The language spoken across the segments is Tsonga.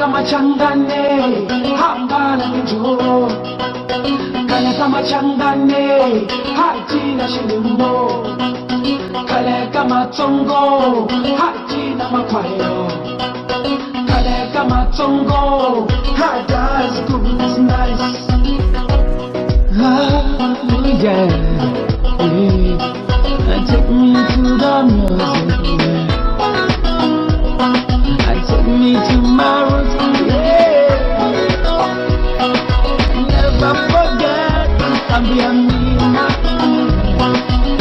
ka machangane hambana tinjhovo khale ka machangane ha cina xilimbo khale ka matsongo ha cina makhwayo khale ka matsongo ha dance goodness nice. Ah, yeah, yeah. Take me to the music, yeah. Take me to my roots, yeah. Never forget Ambiamina.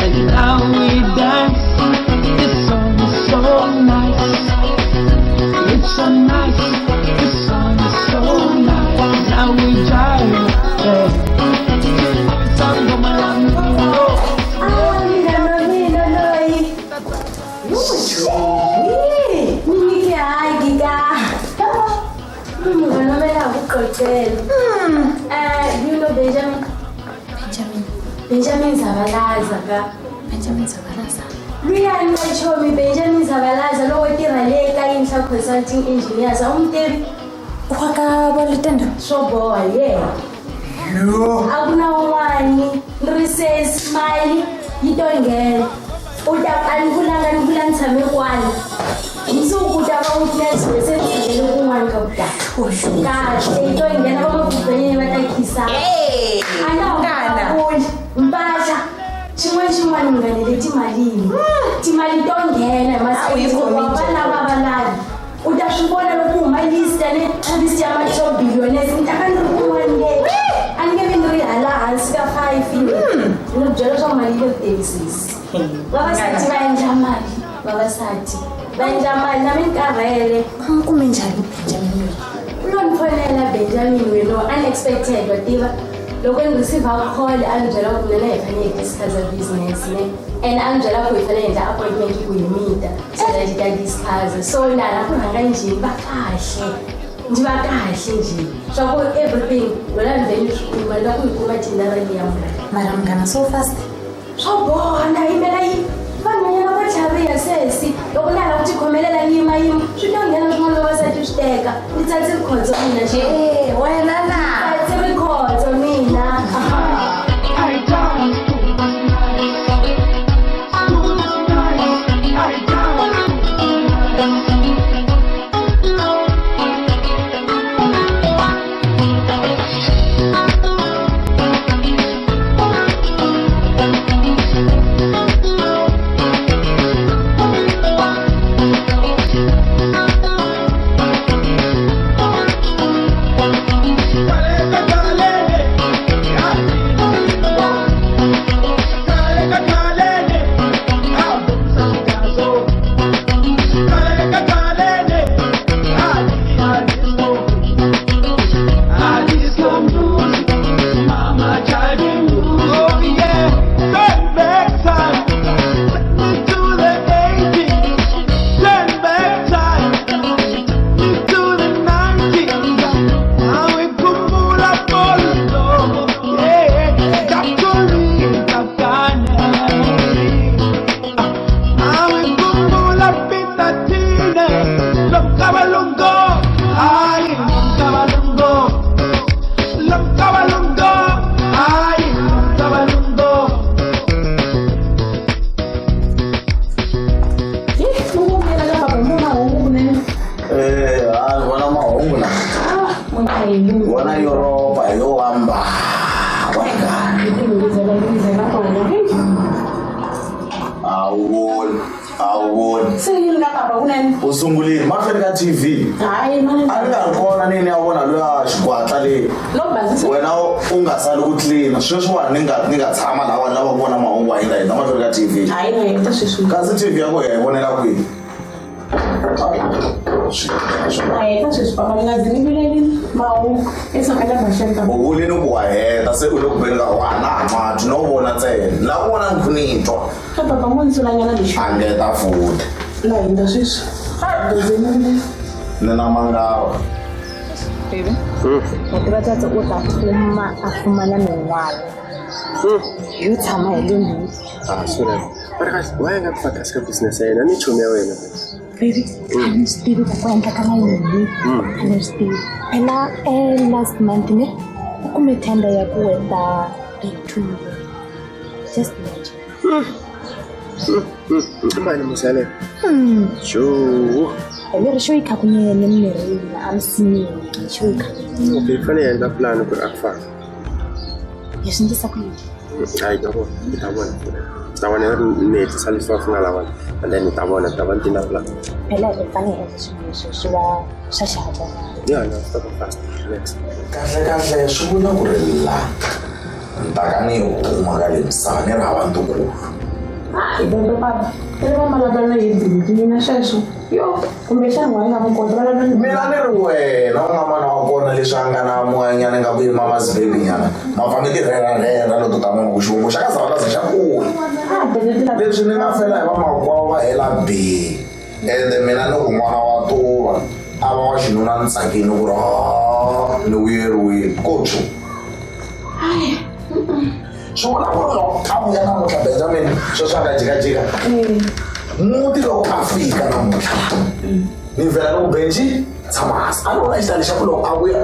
And now we dance. This song is so nice. It's so nice. This song is so nice. Now we jive, yeah. Ah, mina mina loyi. Ni nyike hayi ka. Munghana wa mina ku qoqela. You know Benjamin? Benjamin. Benjamin Zabalaza ka. Benjamin Zabalaza. Luyani wa chomi Benjamin Zabalaza loko tirha le ka Yinhla Consulting Engineers a wu n'wi tivi? Wa ka va Letenda? Swo boha yena. Yo. A ku na un'wani ni ri se smile yi to nghena. U ta a ni vulanga ni vula ni tshame kwala. Mundzuku u ta va witness se ni tshamele kun'wana ka ku tala. Kahle yi to nghena vamabubhenyeni va ta khisana. A na Munghana. vuli mpahla xin'wana xin'wana munghana le timalini. Timali to nghena hi A wu yi masiku khomi va njhani? lava va lavi. U ta swi vona loko u huma list ne list ya ma-top billionaires ni ta va ni ri kun'wana le. A ni nge vi ni ri hala hansi ka 5 ni ku byela leswaku mali yi le ku tenisisi. Vavasati va endla mali, vavasati va endla mali na mi ni karhele. Va n'wi kume njhani Benjamin loyi? U lo ni fonela Benjamin wena unexpected wa tiva. Loko ni receive call a ni byela ku mina hi fanele hi discuss business ne. And a ni byela ku hi fanele hi endla appointment ku hi meet so that hi ta discuss. So na la ku rhanga njhani va kahle. Ndzi va kahle njhe. Swa ku everything wena ni vhe ni swi kuma ni la ku yi kuma thendara liya munghana. Mara munghana so fast. Swo boha na yimela yi vanhwanyana va tlhariha sesi loko na lava ku tikhomelela ni yimayima swi ta nghena swin'wana vavasati swi teka ni tsatsi rikhotso mina xe. Wena na. Tsatsi rikhotso mina. I dance to this nice. To this nice. I dance to this nice. A ni vona mahungu la. Vona Yuropa yo hamba. A wu voni, a wu voni. Se yini ka papa kunene? U sungulile mahlweni ka TV. Hayi mani. A ni nga ri kona ni ya vona luya xikwatla leyi. No basisa. Wena u nga sali ku tlilina sweswiwani ni nga tshama laha lava ku vona mahungu a hindza hindza mahlweni ka TV. Hayi na heta sweswi. Kasi TV ya ku hi ya yi vonela kwihi? Na heta sweswi papa ni nga zi ni vilelini mahungu esaka la maxeni ka. U vulini ku wa heta se u le ku beni ka wa na ha matwi no vona ntsena la ku vona ni ni twa. Ka papa mo ni sulanyana lexi. A ngeta futhi. Na hindza sweswi. Ni ze ni vileli. Ni na mangava. Baby. Wa tiva tata u ta fuma a fumana min'wana. Yo tshama hi le ndlwini. Ah, swona. Mara kahle, why a nga ku focus ka business ya yena? Ni chomi ya wena. Baby, a ni swi tivi ku ku endlakala yini. A ni swi tivi. Phela last month ne u kume tender ya ku weta 32 million. Just imagine. I mali musele. Sho. Hi leri xo yi khakunyene mirini a misinyeni xo yi khakunyene. Okay, hi fanele hi endla plan ku ri a ku fana. Hi swi endlisa ku yini? Hayi ta vona, hi ta vona. Ta vona ri ni hetlisa leswi va swi nga lavana and then hi ta vona, ta va ni tina plan. Phela hi fanele hi endla swilo leswi swi va swa xihatla. Yeah, no, swi ta va fast. Relax. Kahle kahle swi vula ku ri la ni ta ka ni huma ka leyi misava ni ri hava ntukulu. Hi bebe papa i ri va vulavula na hi bindzu mina sweswo yo kumbexana n'wana nga n'wi kota vulavula ni Mina ni ri wena u nga mana wa kona leswi a nga na moyanyana nga ku i mama's baby nyana ma pfa mi ti rherarhera loko ta n'wana ku xivongo xa ka Zabalaza xa kula. Leswi ni nga fela hi vamakwavo va hela bi ende mina ni ku n'wana wa tuva a va wa xinuna ni tsakile ku ri ni vuyeriwile ko tshu. Swi vula ku ri loko a vuya namuntlha Benjamin sweswi a nga jikajika muti loko a fika namuntlha ni vhela ni ku Benji tshama hansi a ni vona xitali xa ku loko a vuya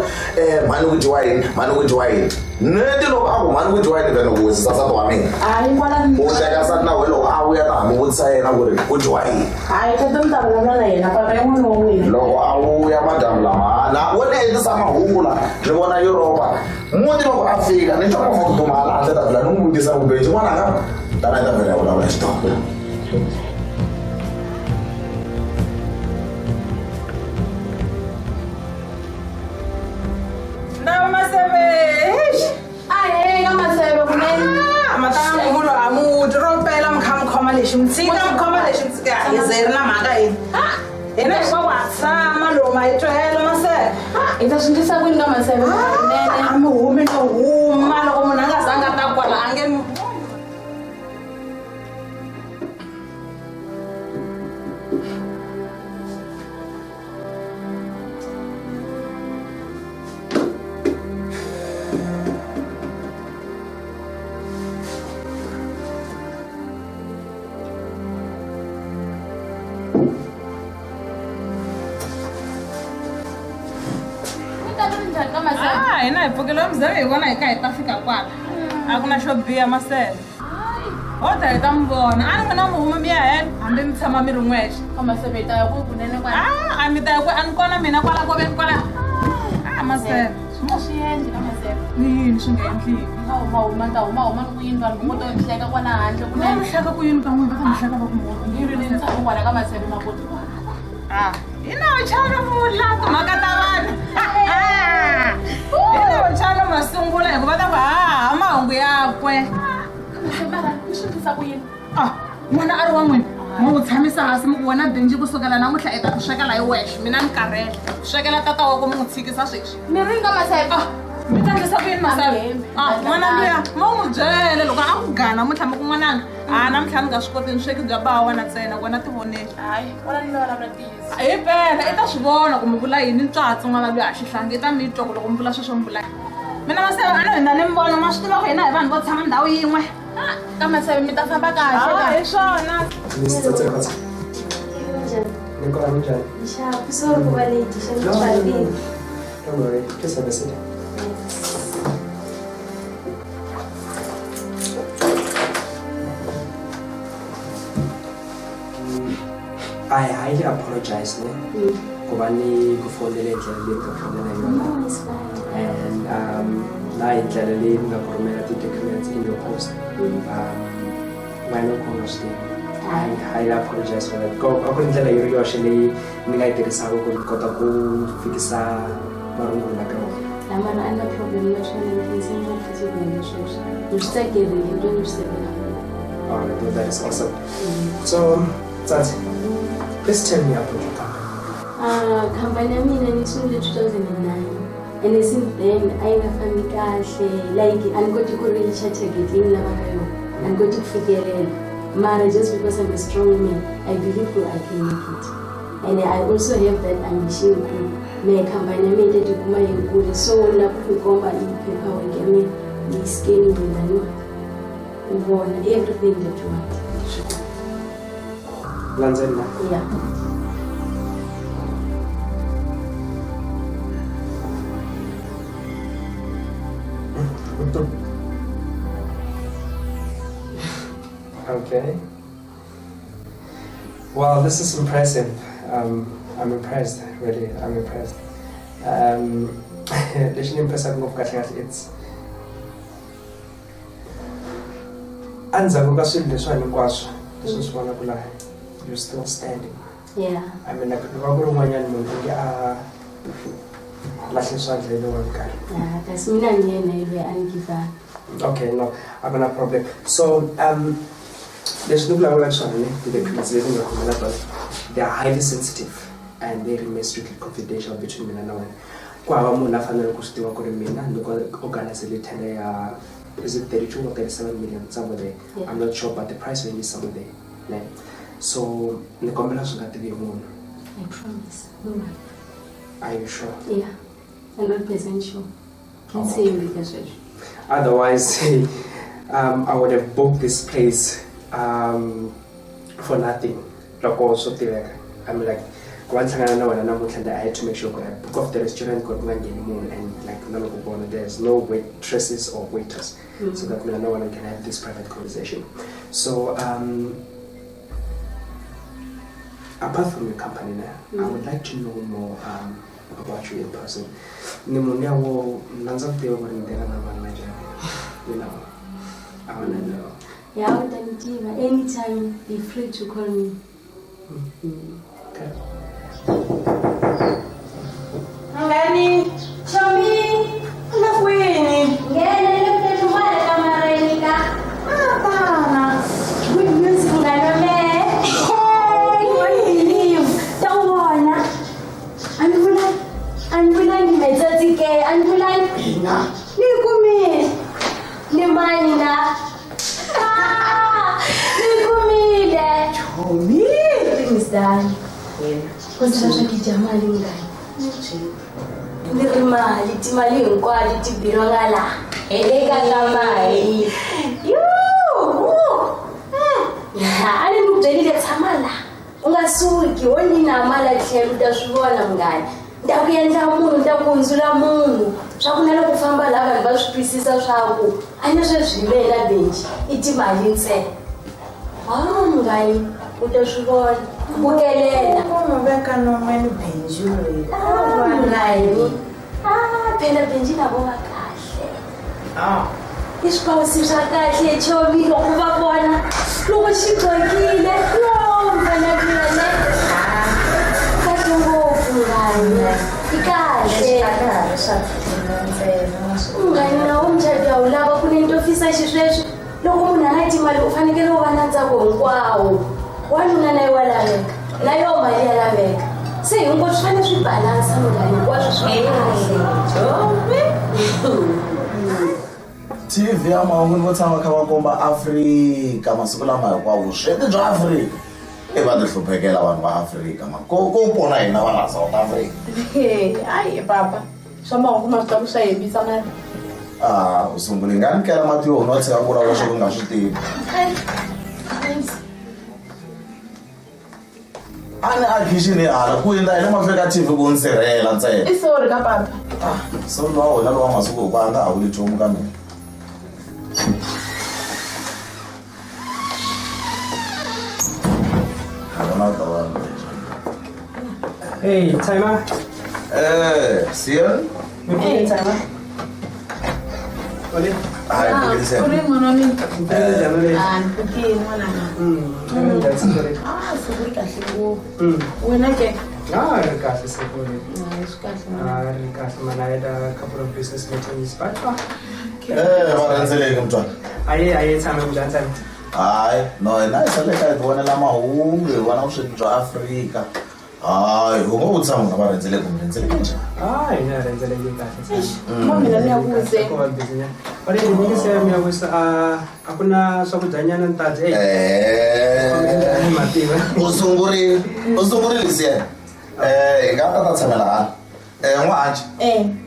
mhani ku dyiwa yini mhani ku dyiwa yini neti loko a ku mhani ku dyiwa yini vhela ku wisisa nsati wa mina hayi kwala u teka nsati na wena loko a vuya ta ha mi vutisa yena ku ri ku dyiwa yini hayi tata mi ta vulavula na yena papa i n'wana wa n'wina loko a vuya madyambu lama na wo ni endlisa mahungu la ni vona Europa muti loko a fika ni twa movha ku duma hala handle ta vhela ni n'wi vutisa ku Benji n'wananga tana hi ta vhela hi vulavula xitolo. Na maseve eish. Ahee ka maseve kunene. Ah, matanga munhu a mu twi ro pela mi kha mi khoma lexi mi tshika mi khoma lexi mi tshika hi ze ri na mhaka yini hina hinkwavo ha tshama lomu a hi twela maseve Hi ta swi endlisa kwini ka maseve kunene. A mi humi no huma loko munhu a nga zanga ta kwala a nge mi Ah, hina hi pfukile muzere hi vona hi ka hi ta fika kwala a ku na xo biha masele ho ta hi ta mi vona a ni n'wina mi huma mi ya hela hambi mi tshama mi ri n'wexe Ah, a mi ta ya kwi a ni kona mina kwala koveni kwala ah masele ni yini swi nga endliwi va mi hleka ku yini ka n'wina va ta mi hleka va ku mi Ah, hina chana vula timhaka ta vanhu hina chana masungula hikuva ta ku haha mahungu yakwe Ah, n'wana a ri wa n'wina mi n'wi tshamisa hansi mi ku wena Benji kusukela namuntlha i ta ti swekela hi wexe mina ni karhele swekela tata wa ku mi n'wi tshikisa sweswi Ah, mi ta endlisa ku yini masave Ah, n'wana luya mo n'wi byele loko a ku gana namuntlha mi ku n'wananga a namuntlha ni nga swi koti ni sweki bya ba wa wena ntsena wena tivoneli hi pela i ta swi vona ku mi vula yini ntswatsi n'wana luya a xihlangi i ta mi twa ku loko mi vula sweswo mi vula mina maseve a no hina ni mi vona ma swi tiva ku hina hi vanhu vo tshama ndhawu yin'we Ka maseve mi ta famba kahle Ah, hi swona Miss Tsatsi Khatsa. Ni kona minjhani? Nxapu sorry ku va late xa No, no, no. traffic. Don't worry. Please have a seat. I highly apologize ne ku va ni ku fonela hi ndlela leyi ni nga fonela hi yona. No, it's fine. And na hi ndlela leyi ni nga ku rhumela ti-documents in your post. Wena u kha u nga swi tivi. I highly apologize for that. Ko a ku ri ndlela yi ri yoxe leyi ni nga yi tirhisaka ku ni kota ku fikisa marungula ka wena. La mara a na problem na swona ni khensa ngopfu ku endla sweswo. Ni swi tsakerile ni twa ni swi tsakela. All right, well, that is awesome. So, Tsatsi, please tell me about your company. Ah, khampani ya mina ni sungule 2009 and since then a yi nga fambi kahle like a ni koti ku reacha target leyi ni lavaka yona a ni koti ku fikelela mara just because I'm a strong woman I believe ku I can make it and I also have that ambition ku mehe khampani ya mina yi ta tikuma yi kule so ni lava ku mi komba i paperwork ya mina yi scanning laniwa u vona everything that you want. Landzela. Yeah. Okay. Well, this is impressive. I'm impressed, really. I'm impressed. Lexi ni impressaka ngopfu kahle kahle it's endzhaku ka swilo leswiwani hinkwaswo leswi ni swi vonaka laha, you're still standing. Yeah. I mean, like, loko a ku ri un'wanyana munhu nge a lahle swandla hi lowani nkarhi. Yeah, kasi mina ni yena hi loyi a ni give up. Okay, no, a ku na problem. So, leswi ni vulavulaka swona ni ti-documents leti nga khomela tona, they are highly sensitive and they remain strictly confidential between mina na wena. Ku hava munhu a faneleke ku swi tiva ku ri mina ni ku organizele tender ya, is it 32 or 37 million, somewhere there. Yeah. I'm not sure, but the price range is somewhere there. Ne? So, ni kombela swi nga tivi hi munhu. I promise. No one. Are you sure? Yeah, 100% sure. Ni tshembi ka sweswo. Otherwise, I would have booked this place for nothing. Loko swo tiveka. I'm like, ku va ni hlangana na wena namuntlha, I had to make sure ku I book off the restaurant ku ri ku nga ngheni munhu, and like na loko vona there's no waitresses or waiters, so that mina na wena can have this private conversation. So apart from your company now, I would like to know more about you in person. Ni munhu ya wo landza ku tiva ku ri ni tirha na vanhu va njhani. You know, I want to know. Yeah, u ta ni tiva. Anytime, be free to call me. Okay. Ngani? Chomi, u le kwini? Nghena ni le ku tlumala kamareni ka. Tana. Good news, munghana wa mehe. Hey, you won't believe. Ta u vona. A ni vulangi, a ni vulangi metsotsi ke, a ni vulangi. Ni yi kumile. Ni mani na? Ah, ni yi kumile. Chomi. Everything is done. Ku sala swa dya mali munghana. Ni ri mali, timali hinkwato ti bilonga laha. Eka ka mali. A ni ku byerile tshama laha. U nga suki, ho ni na mali a tlhelo u ta swi vona munghana. Ni ta ku endla munhu, ni ta ku hundzula munhu. Swa ku na loko u famba laha vanhu va swi twisisa swa ku a ni sweswi hi mina Benji, i timali ntsena. Ah, munghana, u ta swi vona. Bukelela. Ku n'wi veka non'weni Benji loyi. Ah, munghani. Ah, phela Benji na vo va kahle. I swipawusi swa kahle, chomi, loko va vona loko xi gqokile. Yo, mfana ne. Kahle ngopfu, munghani. I kahle. A ka ha ri swa ntsena. Munghani na wo mucato a wu lava ku ni to fisa xisweswo. Loko munhu a nga timali u fanekele u va na ntsako hinkwawo. Wanuna na ye wa laveka, na yo mali ya laveka. Se hinkwaswo swi fanele swi balansa munghani, hinkwaswo swi kahle. TV ya mahungu ni vo tshama va kha va komba Afrika masiku lama hinkwawo, vusweti bya Afrika. I va ti hluphekela vanhu va Afrika ma ko ko pona hina va la South Africa. Hayi papa, swa mahungu ma swi ta ku swa hembisa mani. Ah, u sungule nga ni kela mati yo nwa tshika ku vulavula swo ku nga swi tivi. A ni a khixini hala ku endla yini mahlweni ka TV ku ni sirhela ntsena. I sorry ka papa. Ah, sorry lowa wena lowa masiku hinkwawo a nga ha vuli nchumu ka mina. A vona u ta va Hey, Timer. Sian? Hey, Timer. Ole. Hi, Pukile. U ri n'wana wa mina. Njhani? Ah, ni pfukile n'wananga. Njhani siku leri? Ah, siku ri kahle ngopfu. Wena ke? Ah, ri kahle siku leri. Ah, swi kahle n'wana. Ah, ri kahle man. I had a couple of business meetings, but Va rhendzeleki mntwana. Aye, aye, Timer, njhani Timer? Hayi, no hina hi sale kha hi ti vonela mahungu hi vona vusweti bya Afrika. Hayi, u ngo vutisa munhu va rhendzeleki kumbe rhendzeleki njhani? Ah, hina rhendzeleki kahle. Ma mina ni ya wuse. Ko va busy nyana. Ole, ni nyike se mi ya wisa a ku na swakudya nyana ni ta dya. Hey. Mativa. U sungurile, u sungurile Sian. Hi nga ta ta tshamela hala. N'wahanci.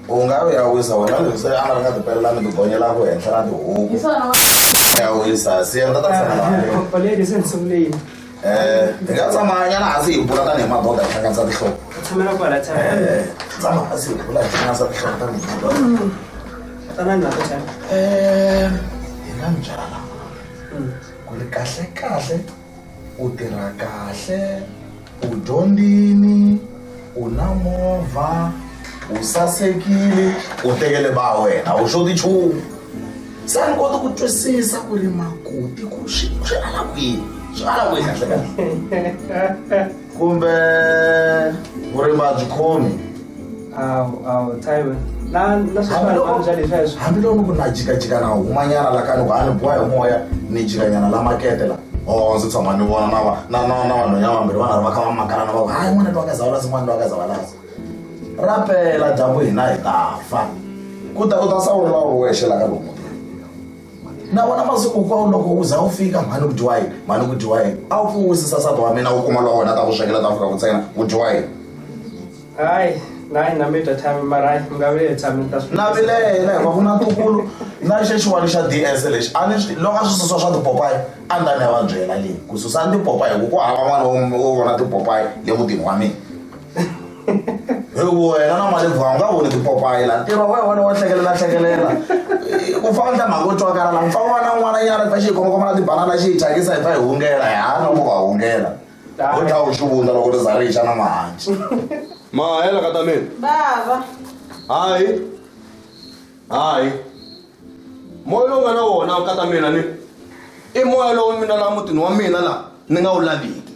U nga ya wisa wena leswi se a nga ri nga tipelela mi tigonyela ku henhla na tihuku. Hi swona. Ya wisa, Sian ta ta tshamela hala. Ole, se ni sungule yini? Hi nga tshama nyana hansi hi bula tanihi madoda hi hlanganisa tinhloko. Tshamela kwala, tshamela. Tshama hansi hi bula hi hlanganisa tinhloko tanihi madoda. Tanani na tshemba. Hi nga mi byela la ku ri kahle kahle u tirha kahle u dyondzini u na movha u sasekile u tekele ba wena u xoti nchumu se a ni koti ku twisisa ku ri makoti ku swi swi ala kwini swi ala kwihi kahle kahle kumbe vurimi a byi khomi. Awu awu Taiwe. Na na sweswo a ni sweswo. Hambiloko ni ku na jikajika na humanyana la ka ni ku a ni boha hi moya ni jikanyana la makete la o ndzi tshama ni vona na va na na na vanhwanyana vambirhi va nga ri va kha va makalana va ku hayi n'wana lowa ka zawalazi n'wana lowa ka zawalazi ra pela dyambu hina hi ta fa ku ta u ta sawula u ri wexe la ka lomu na vona masiku hinkwawo loko u za u fika mhani ku dyiwa yini mhani ku dyiwa yini a wu pfi u wisisa nsati wa mina u kuma lowa wena ta ku swekela ta fika ku ntsena ku dyiwa yini. Hayi na na mi dya tshami mara hayi mi nga vileli tshami ni ta swi na vilela hikuva ku na ntukulu na xexiwani xa ds lexi a ni swi loko a swi susa swa tipopayi a ni ta ni ya va byela leyi ku susani tipopayi hi ku ku hava n'wana wo vona tipopayi le mutini wa mina hi ku wena na malebvu a wu nga voni tipopayi la ntirho wa wena wo hlekelela hlekelela ku famba ndla mhaka yo twakala la mfa n'wana n'wananyana fa xi hi khomakhoma na tibanana xi hi thyakisa hi fa hi hungela hi hana mo va hungela u dlawa u xivundza loko ri za ri xa na mahanci. Mahela ka ta mina. Bava. Hayi. Hayi. Moya lowu nga na wona ka ta mina ni i moya lowu mina laha mutini wa mina la ni nga wu laviki.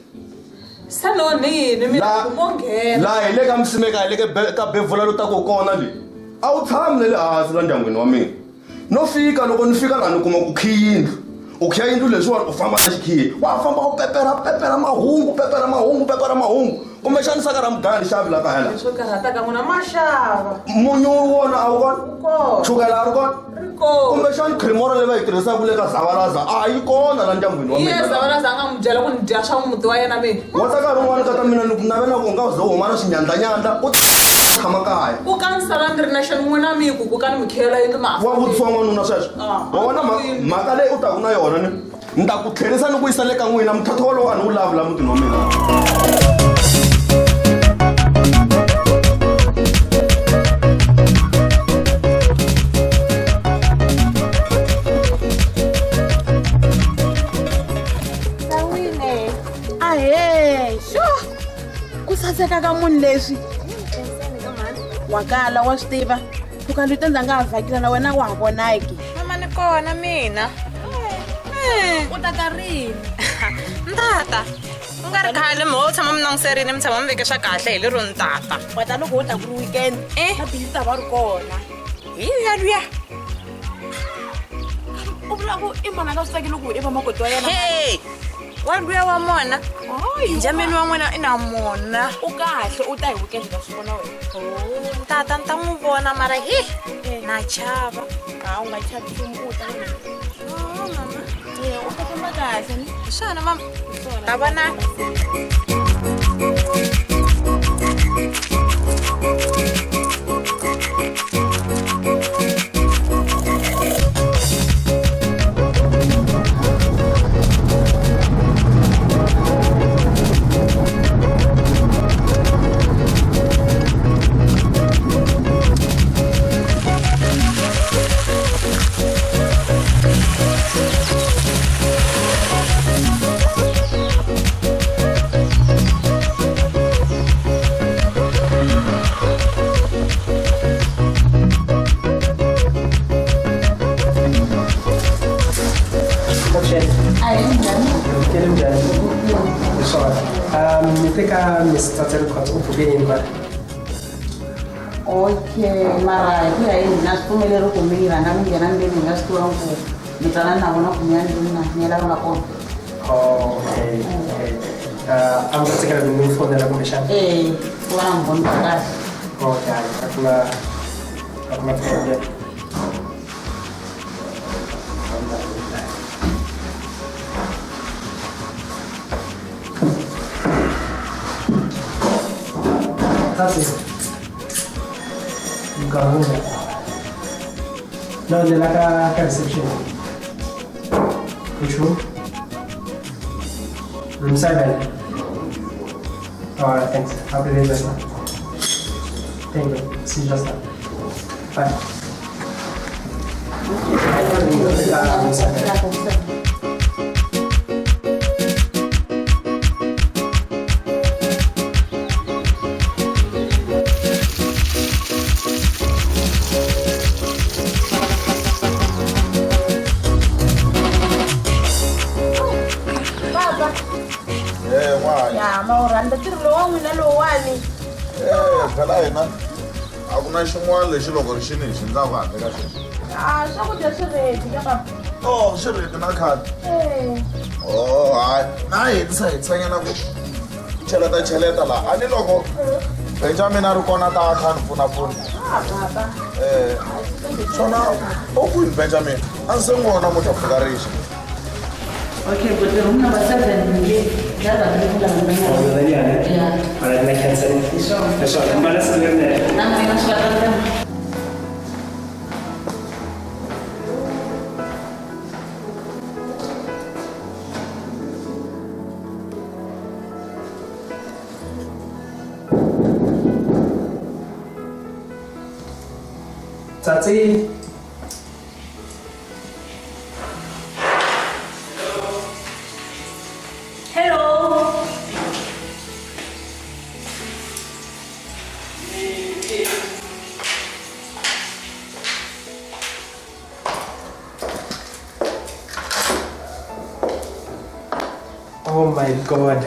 Se no ni yini mina ku mo nghena. Laha hi le ka Msimeka hi le ka bevula lo ta ku kona le. A wu tshami na le hansi la ndyangwini wa mina. No fika loko ni fika laha ni kuma ku khiya yindlu. U khiya yindlu leswiwani u famba na xikhiye. Wa famba u pepera pepera mahungu pepera mahungu pepera mahungu. Kumbexani saka ra muganga ni xavi la kaya la. Leswo karhata ka n'wina ma xava. Munyu wona a wu kona? Wu kona. Chukela a ri kona? Ri kona. Kumbexani creamora leyi va yi tirhisaka le ka Zavalaza a yi kona la ndyangwini wa Hi mina. yena Zavalaza a nga n'wi byela ku ni dya swa muti wa yena mina. Wa ta nkarhi wun'wani ka ta mina ni ku navela ku u nga ze u huma na swinyandlanyandla u tshama kaya. Ku ka ni sala ni ri na xona n'wina mi ku ku ka ni mi khiyela yindlu ma Wa vutisiwa n'wanuna sweswo. Ah. Wa vona mhaka leyi u taku na yona ni ni ta ku tlherisa ni ku yisa le ka n'wina muthatho wolowo a ni wu lavi la mutini wa mina. Ahee, xo ku saseka ka munhu leswi wa kala wa swi tiva ku ka lwita ndza nga ha vhakela na wena wa ha vonaki. Mama ni kona mina. U ta ta rini? Ntata. U nga ri khale mi ho tshama mi languserini mi tshama mi veke swa kahle hi lero ntata. Wa ta loko wo ta ku ri weekend. Na bindzu ta va ri kona. Hi luya luya. U vula ku i mhana nga swi tsakeli ku i va makoti wa yena. Hey! Wa luya wa mona. Benjamin wa n'wina i na mona. U kahle u ta hi weekend ta swi vona wena. Oh, tata ni ta n'wi vona mara hi na chava. A u nga chavi nchumu u ta wena. Oh, mama. U ta famba kahle ni. Hi swona mama. Ta vona. Okay, mara hi ku ya hi mina swi pfumeleri ku mi rhanga mi nghena ndzeni hi nga swi tiva ku mi twana na vona ku mi ya ndlwini na mi ya la va nga kona. Oh, okay, okay. A mi ta tsakela ku mi fonela kumbexana? Ee, ku va na vumbhoni bya kahle. Okay, hayi, a ku na problem. Tati. Nkarhi. No, ni la ka reception. Which room? Room 7. All right, thanks. I'll be there just now. Thank you. See you just now. Bye. Papa. Eh, n'wana. Ya, ma wu rhandza ntirho lowu wa n'wina lowuwani. Eh, phela hina a ku na xin'wana lexi loko ri xi ni hi xi ndzaku handle ka xona. Ah, swakudya swi ready ka papa. Oh, swi ready na khale. Eh. Oh, hayi. Na hetisa hetisanyana ku cheleta cheleta laha. A ni loko Benjamin a ri kona ta a kha a ni pfunapfuna. Ah, papa. Eh, swona u kwini Benjamin? A ndzi se n'wi vona munhu a pfuka rixa. Okay, but the room number 7 le Alright, na cancel. Sure. Mbala siverne. Tsatsi. Hello. Oh my God.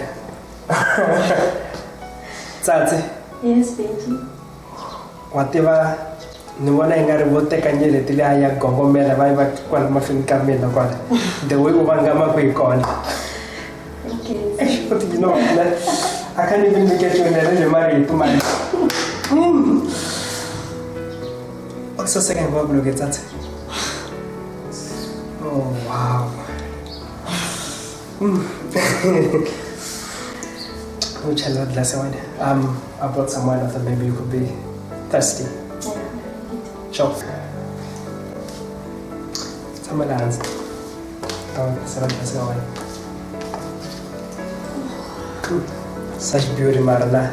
Tsatsi, Yes, Benji. wa tiva ni vona i nga ri vo teka nyeleti liya ya gongomela va yi va kwala mahlweni ka mina kwala the way u vangamaka hi kona. Okay. But you know, I can't even look at you in the marito mani. Okusaseka ngikwakuloke tsatsi. Oh wow. Go channel that glass of wine. I brought some wine. I thought maybe you could be thirsty. Sure. Tshama laha hansi. Ta glass of wine. Such beauty, Marla.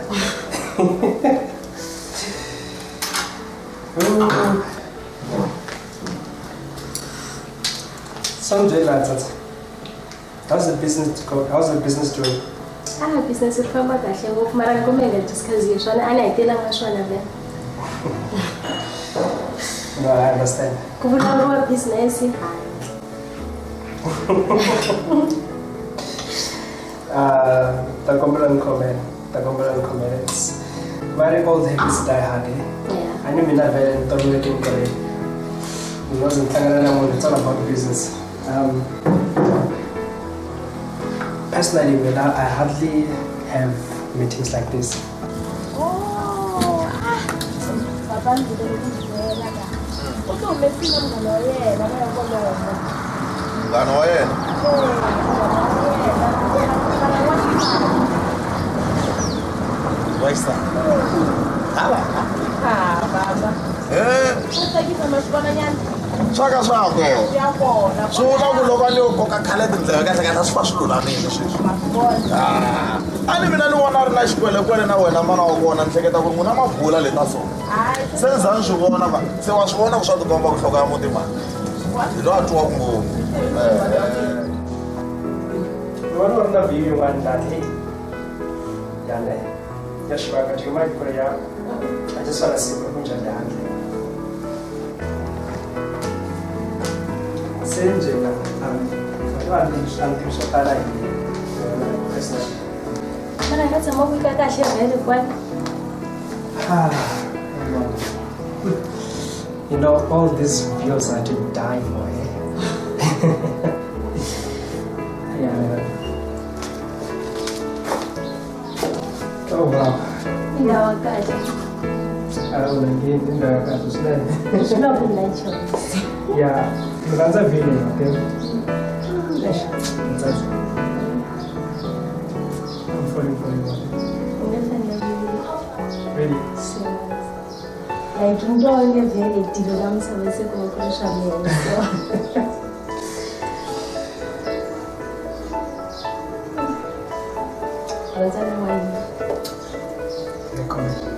Sanjay Latsat. How's the business go? How's the business doing? Ah, business ri famba kahle ngopfu mara ni kumbe hi nga discuss hi swona a ni hetelanga swona vhele. No, I understand. Ku vulavuriwa business handle. Ta kombela ni khomela. Ta kombela ni khomela. It's very old habits die hard. Eh? Yeah. A ni mina vhele ni tolovelekile ku ri ni ngo ze ni hlangana na munhu, it's all about business. Personally, mina, I hardly have meetings like this. Oh, ah. Papa ndzi le ku byela ka. U ti humesile munghana wa yena va ya kolomba. Munghana wa yena? Wa xisati. Hala. Ah, baba. Eh, Swa tsakisa ma swi vona nyana. swa ka swa kona. Ya kona. Swi vula ku loko a ni yo koka khale tindleve kahle kahle a swi fa swi lulamile sweswi. Ah, a ni mina ni vona a ri na xikwelekwele na wena mana wa kona ni hleketa ku ri n'wina mabula leta so. Se ni za ni swi vona va se wa swi vona ku swa tikomba ku nhloko ya muti mani. Hi loyi a twiwaka ngopfu. Eh. Ni vona u ri na view yin'wana laha hey. Ya ne. Ya xivaka, do you mind ku ri ya? I just wanna see ku kunjhani le handle. Se njhena, wa tiva a ni tivi swo tala hi wena personally. Mara hi nga tshama ku ka kahle vhele kwani. Ah, you know, all these views are to die for, eh? Yeah. Oh, wow. Indawo ya kahle. I don't know, indawo ya kahle swinene. Swi na ku natural. Yeah, ni rhandza view leyi, okay? Eish, ndzi I'm falling for you. U nge fanele Really? Serious. Like into onge vhele tilo la misava se ku va ku ri swa mina so. Rhandza na wena. Ni khomela.